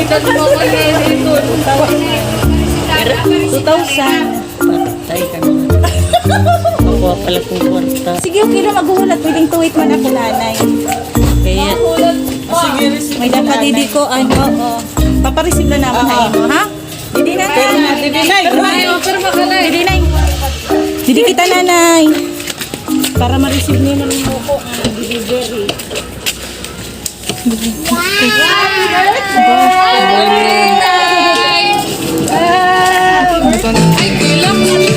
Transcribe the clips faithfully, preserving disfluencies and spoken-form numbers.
Two thousand. Patay ka na. Makuha pala kong kwarta. Sige, okay lang, maghuhulat. Pwedeng tuwid man ako, nanay. Kaya, may dapat didi ko, ano, oo. Papareceive na naman ha imo, ha? Didi na. Pero na, didi na. Pero na, pero makala. Didi na. Didi kita, nanay. Para ma-receive niyo naman po ang delivery. Happy birthday, Nanay! Happy birthday, delivery!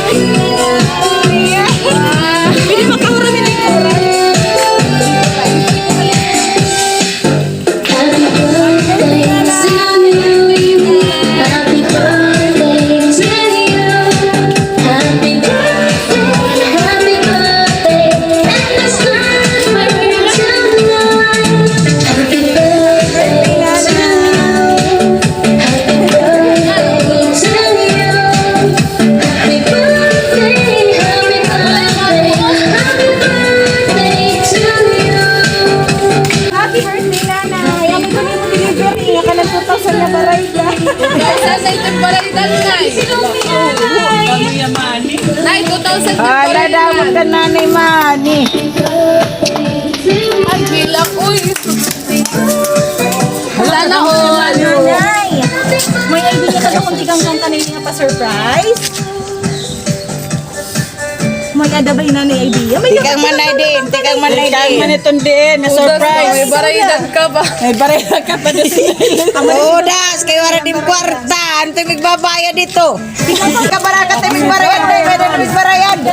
Nga ka ng two thousand na baray. Saan na itong barangay, Nay? Nay, two thousand na barangay. Ala, damot ka, Nanay Mani. Ay, hilak, uy. Sana all. Nanay, may idea ka na kung tikang kanta na yung pa-surprise? May ada ba yun na idea? May tikang man na din, tikang man na din. Tikang man iton din, na surprise. May baraydan ka ba? May baraydan ka pa din. Udas, kay wara din kwarta. Ano ito, magbabayad ito? Tikang man ka baraka, ito, magbarayad, ito, magbarayad.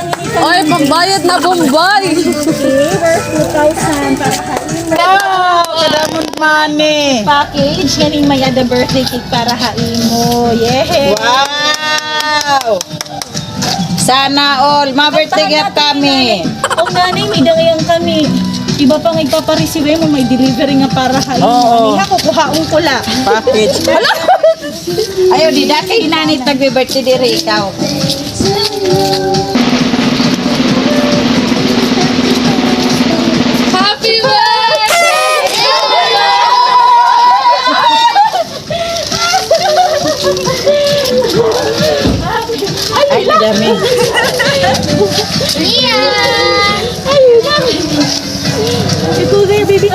Oy, pambayad na Bombay. Two thousand para sa imo. Wow, kadamot money. Package, ganing may ada birthday cake para ha imo. Yay! Wow! Sana all. Ma-birthday gift kami. O, Nanay, may dangyan kami. Iba pa nga igpaparesibe mo, may delivery nga para ha imo. Oo. Aniha, kukuhaon ko la. Package. Hala! Ayaw, dida kay Nanay nagbe-birthday diri, ikaw. Happy birthday! Ay, dami. Mia! Ito na yung baby.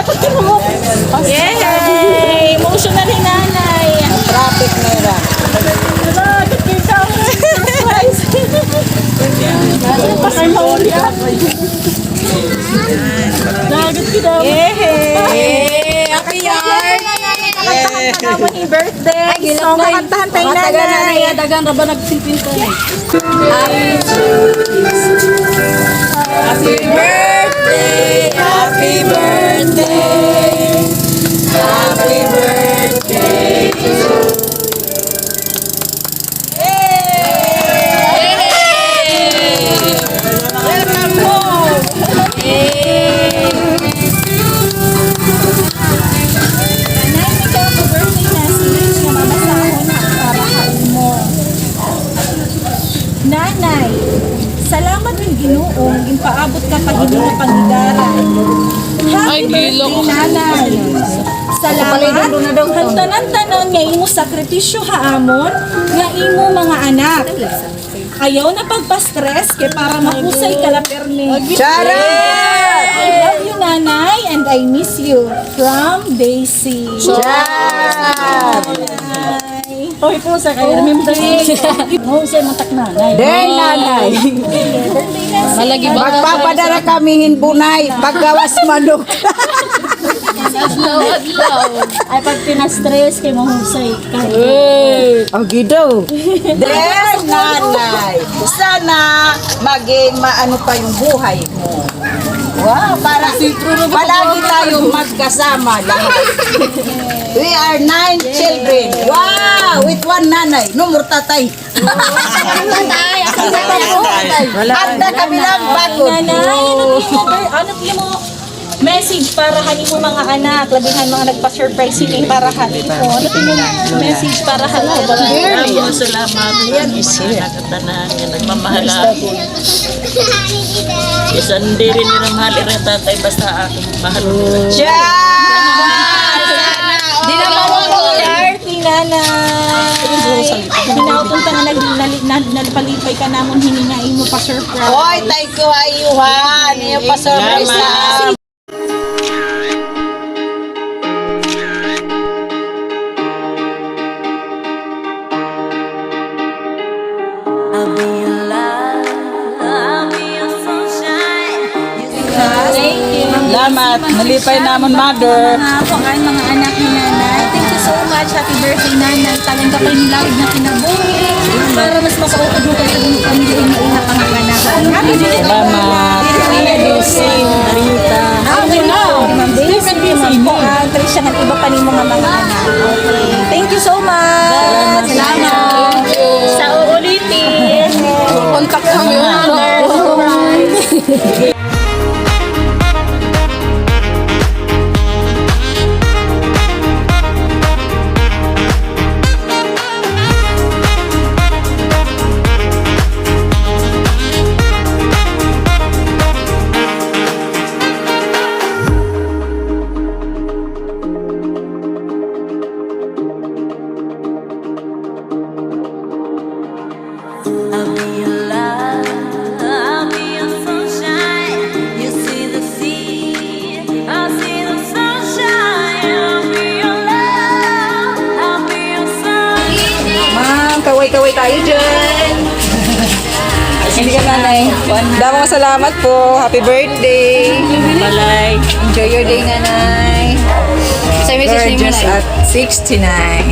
Yay! Emotional hi Nanay. Traffic na yun. Wala, kita. Surprise. Ano pa kayo mauli, ah? Dagat kita. Yay! Happy yard! Kakantahan ka naman ni birthday. Ay, so, kakantahan tayo, Nanay. Dagan ra ba nagsilpinta? Happy birthday, happy birthday, happy birthday to you. Yay! Welcome home! Yay! Nanay, ikaw, happy birthday message nga mabasahon ha para ha imo. Nanay, salamat ha Ginoo nga ginpaabot ka pa hini nga pangidaran. Happy birthday, Nanay. Salamat han tanan-tanan nga imo sakripisyo ha amon nga imo mga anak. Ayaw na pagpa-stress kay para mahusay ka la pirmi. Charot! I love you, Nanay, and I miss you. From Daisy. Charot! Oy, pusa kayo. Remember. Mahusay man tak, Nanay. Day, Nanay. Malagi ba? Magpapadara kami hin bunay, paggawas manok. Adlaw-adlaw. Ay, pag pina-stress kay mahusay ka. Ang gido. Day, Nanay. Sana maging maano pa yung buhay mo. Wow, para palagi tayong magkasama lahat. We are nine children. Wow, with one nanay. No more tatay. Tatay, ako tatay, ako tatay. Wala. At na kami lang bakod. Nanay, ano imo, ano imo message para ha imo mga anak, labi han mga nagpa-surprise hini para ha imo? Ano imo message para ha imo? Salamat, salamat. Yan, isa. Tanan nga nagmamahal ako. Bisan diri nira mahal ira tatay, basta ako mahal nira. Di na mawawala. Ito nga nag-, nali-, nal-, nalipay-lipay ka namon hini nga imo pa-surprise. Oy, thank you ha iyo, ha. Iyo pa-surprise, ha. Salamat. Nalipay namon, mother. Mga kuan, mga anak ni Nanay. Thank you so much. Happy birthday, Nanay. Tagan ka pa hin lain nga kinabuhi. Para mas makaukod mo pa sa imo pamilya nga una panganak. Happy birthday. Salamat. Happy birthday, Rita. Happy birthday, Ma'am Daisy, Ma'am Kuan, Tricia, ngan iba pa nimo nga mga anak. Okay. Thank you so much. Salamat. Sa uulitin. Contact kami. Ma'am, kaway-kaway tayo dyan. Hindi ka, Nanay. Damo nga salamat po. Happy birthday. Balay. Enjoy your day, Nanay. Sa message ni Gorgeous Nanay. At sixty-nine.